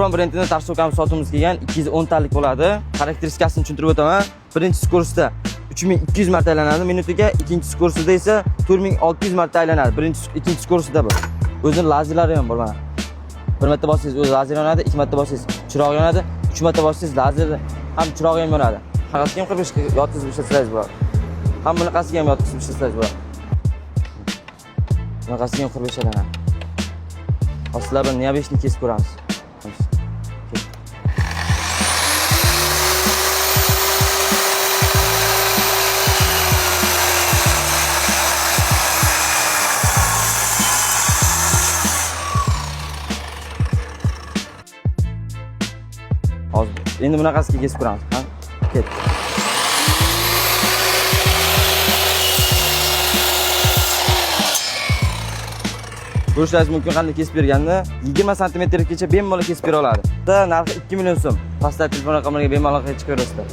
Yapon brendini tarsokamni sotuvimiz kelgan 210 talik bo'ladi. Xarakteristikasini tushuntirib o'taman. Birinchi kursda 3200 marta aylanadi minutiga, ikkinchi kursida esa 4600 marta aylanadi. Birinchi, ikkinchi kursida bu. O'zini lazerlari ham bor mana. Bir marta bossangiz o'zi lazer yonadi, ikki marta bossangiz chiroq yonadi, uch marta bossangiz lazer ham chirog'i ham yonadi. Bunaqasiga ham 45 ga yotqizib ishlatsangiz bo'ladi. Ham bunaqasiga ham yotqizib ishlatsangiz bo'ladi. Bunaqasiga ham 45 aylanadi. Hozir sizlar bilan необычный kesib ko'ramiz. Hozir endi bunaqasiga kesib ko'ramiz. Ha? Ketdi. Ko'rishlaringiz mumkin qanday kesib berganini 20 santimetrgacha bemalol kesib bera oladi. Narxi 2 million so'm. Pastda telefon raqamlariga bemalol chiqaverasizlar.